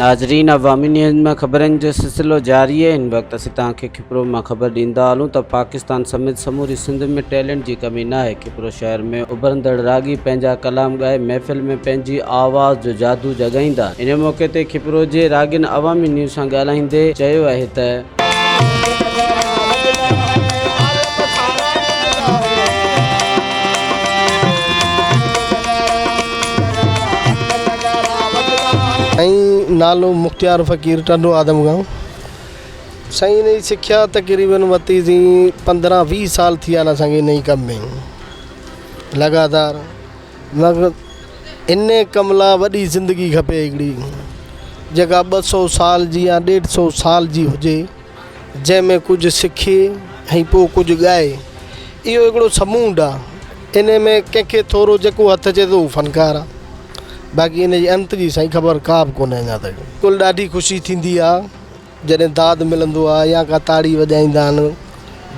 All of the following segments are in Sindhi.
ناظرين عوامي نيوز ۾ خبرن جو سلسلو جاري آهي هن وقت اسين توهان کي کپرو مان خبر ڏيندا هلون ته پاڪستان سميت سموري سنڌ ۾ ٽيلنٽ جي ڪمي ناهي کپرو شهر ۾ اڀرندڙ راڳي پنهنجا ڪلام ڳائي محفل ۾ پنهنجي آواز جو جادو جڳائيندا آهن ان موقعي تي کپرو جي راڳين عوامي نيوز سان ڳالهائيندي چيو آهي ته. سائين نالو مختيار فقير ٽنڊو آدم گائون سائين ان جي سکيا تقريبن ورتي سين پندرهن ويهه سال ٿي ويا آهن اسانکي ان ئي ڪم ۾ لڳاتار مگر ان ڪم لاء وڏي زندگي کپي هڪڙي جيڪا ٻه سو سال جي يا ڏيڍ سو سال جي هجي جنهن ۾ ڪجهه سکي ۽ پوء ڪجهه ڳائي اهو هڪڙو سمونڊ آ ان ۾ ڪنهن کي ٿورو جيڪو هٿ اچي ٿو اهو فنڪار آ باقي ان جي انت جي سائين خبر ڪا به ڪونهي اڃا تائين. بلڪل ڏاڍي خوشي ٿيندي آ جڏهن داد ملندو آ يا ڪا تاڙي وڄائيندا آهن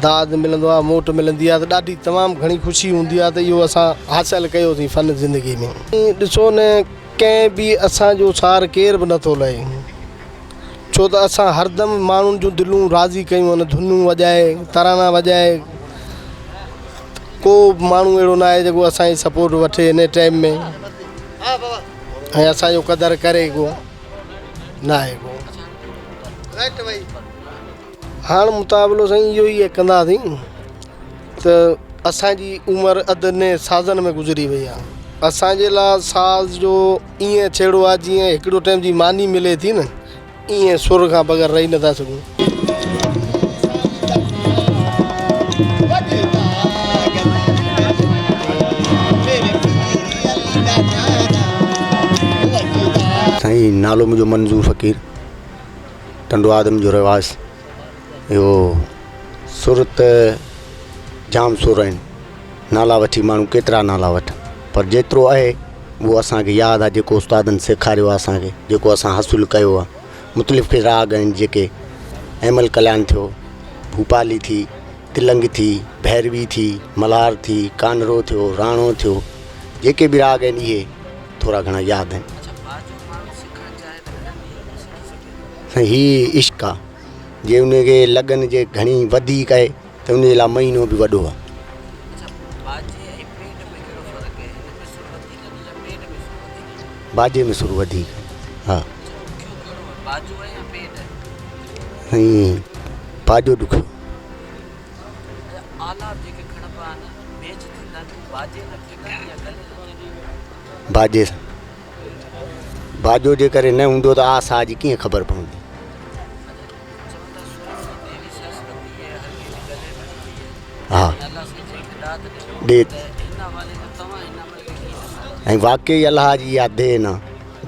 داد ملندو آ موٽ ملندي آ ته ڏاڍي تمام گهڻي خوشي هوندي آ ته اهو اسان حاصل ڪيوسين فن زندگي ۾. ڏسو نه ڪنهن به اسان جو سار ڪير به نٿو لهي. ڇو ته اسان هردم ماڻهن جون دلون راضي ڪيون آهن ڌنون وڄائي ترانا وڄائي ڪو به ماڻهو اهڙو نه آهي جيڪو اسان جي سپورٽ وٺي هن ٽائيم ۾ ۽ اسان جو قدر ڪري ڪو نه آهي ڪو هاڻ مقابلو سائين اهو ئي ڪنداسين ته اسان جي عمر اڌ انهي سازن ۾ گذري وئي آهي اسان جي لاء ساز جو ائين ڇيڙو آهي جيئن هڪڙو ٽائيم جي ماني ملي ٿي نه ائين سر کان بغير رهي نٿا سگهون. سائين نالو منهنجو منظور فقير ٽنڊو آدم جو رهواسي اهو سر ته جام سر آهن نالا وٺي ماڻهو ڪيترا نالا وٺن پر جيترو آهي اهو اسان کي ياد آهي جيڪو استادن سيکاريو آهي اسان کي جيڪو اسان حاصل ڪيو آهي مختلف راڳ آهن جيڪي ايمل ڪلياڻ ٿيو ڀوپالي ٿي تلنگ ٿي ڀيروي ٿي ملهار ٿي ڪانرو ٿيو راڻو ٿيو جيڪي به راڳ آهن اهي ٿورا گهڻا ياد آهن سائين هي عشق آهي جي ان کي لگن جي گهڻي وڌيڪ آهي ته ان جي لاء مهينو به وڏو آهي. باجي ۾ سر وڌيڪ ها. سائين باجو ڏکيو. باجي سان. باجو جي ڪري نه هوندو ته آ ساهه جي ڪيئن خبر پوندي. ها ڏي ۽ واقعي الله جي اها دين آ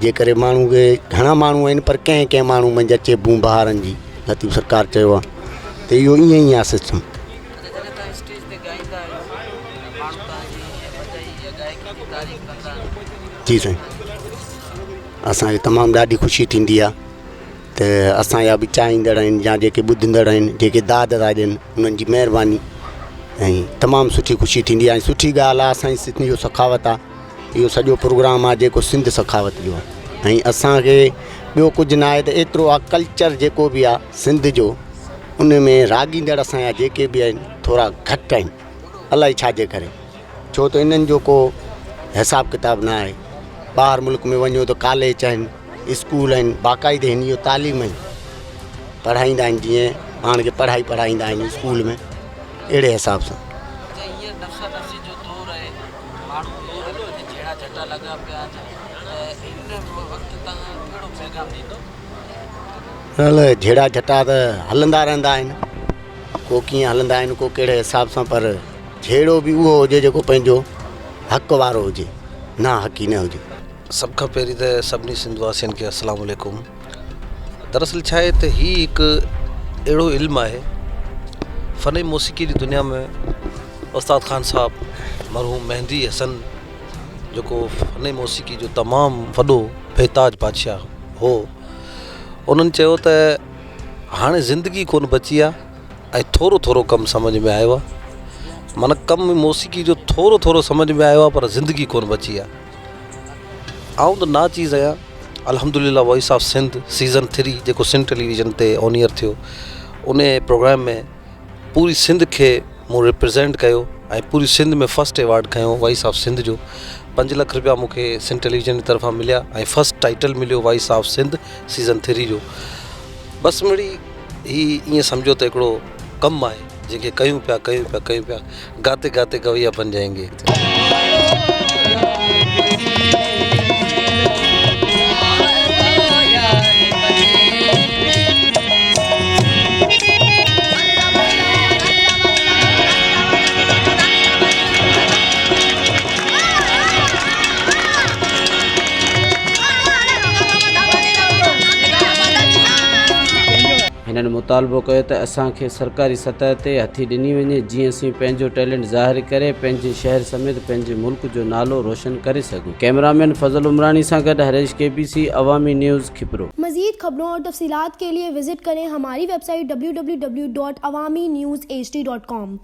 جي ڪري ماڻهو کي گهڻا ماڻهو آهن پر ڪنهن ڪنهن ماڻهو منجهه اچي بون بهارن جي لطيف سرڪار چيو آ ته اهو ائين ئي آ سسٽم. جي سائين اسان کي تمام ڏاڍي خوشي ٿيندي آ ته اسان جا به چاهيندڙ آهن يا جيڪي ٻڌندڙ آهن جيڪي داد ٿا ڏين انهن جي مهرباني ۽ تمام سٺي خوشي ٿيندي آهي سٺي ڳالهه آهي اسان جي سنڌ جو سخاوت آهي اهو سڄو پروگرام آهي جيڪو سنڌ سخاوت جو آهي ۽ اسانکي ٻيو ڪجهه نه آهي ته ايترو آهي ڪلچر جيڪو به آهي سنڌ جو ان ۾ راڳيندڙ اسان جا جيڪي به آهن ٿورا گهٽ آهن الائي ڇا جي ڪري ڇو ته انهن جو ڪو حساب ڪتاب نه آهي ٻاهر ملڪ ۾ وڃو ته ڪاليج آهن اسڪول آهن باقاعدي هن جو تعليم آهن پڙهائيندا آهن جيئن پاڻ کي پڙهائي پڙهائيندا آهن اسڪول ۾ اهڙي حساب سان. جهيڙا جهٽا ته هلندا رهندا آهن ڪو ڪيئن هلندا آهن ڪو ڪهڙي حساب سان پر جهيڙو به اهو هجي جيڪو پنهنجو حق وارو هجي نا حقي نه هجي. سڀ کان پهرين ته سڀني سنڌ واسين کي السلام عليڪم دراصل ڇا آهي ته هي هڪ اهڙو علم آهي فن موسيقي جي دنيا ۾ استاد خان صاحب مرحوم مهدي حسن جيڪو فن موسيقي جو تمام وڏو بيتاج بادشاهه هو انهن چيو ته هاڻي زندگي ڪونه بچي آهي ۽ ٿورو ٿورو ڪم سمجهه ۾ آيو آهي معنيٰ ڪم موسيقي جو ٿورو ٿورو سمجهه ۾ آيو آهي پر زندگي ڪونه بچي آهي آئون ته ناچيز آهيان. الحمدلله voice of Sindh season three جيڪو سنڌ ٽيليويزن تي آن ايئر ٿيو ان پروگرام ۾ پوري سنڌ کي مون ريپريزينٽ ڪيو ۽ پوري سنڌ ۾ فرسٽ ايوارڊ کنيو وائس آف سنڌ جو پنج لک روپيا مون کي سنڌ ٽيليويزن جي طرفان مليا ۽ فرسٽ ٽائيٽل مليو voice of Sindh season three جو بس مڙئي هي ائين سمجهو ته هڪڙو ڪم آهي جنهن کي ڪيون پيا ڪيون پيا ڪيون پيا گاتي گاتي گويا بن جائين گي. هنن مطالبو ڪيو ته اسان کي سرڪاري سطح تي هٿي ڏني وڃي جيئن اسين پنهنجو ٽيلنٽ ظاهر ڪري پنهنجي شهر سميت پنهنجي ملڪ جو نالو روشن ڪري سگهون. ڪئميرامين فضل عمراڻي سان گڏ Harish K B C, Awami news, Khipro. مزيد خبرون اور تفصيلات کے لئے وزٽ ڪرين ھماري web site www.awamiNewsHD.com.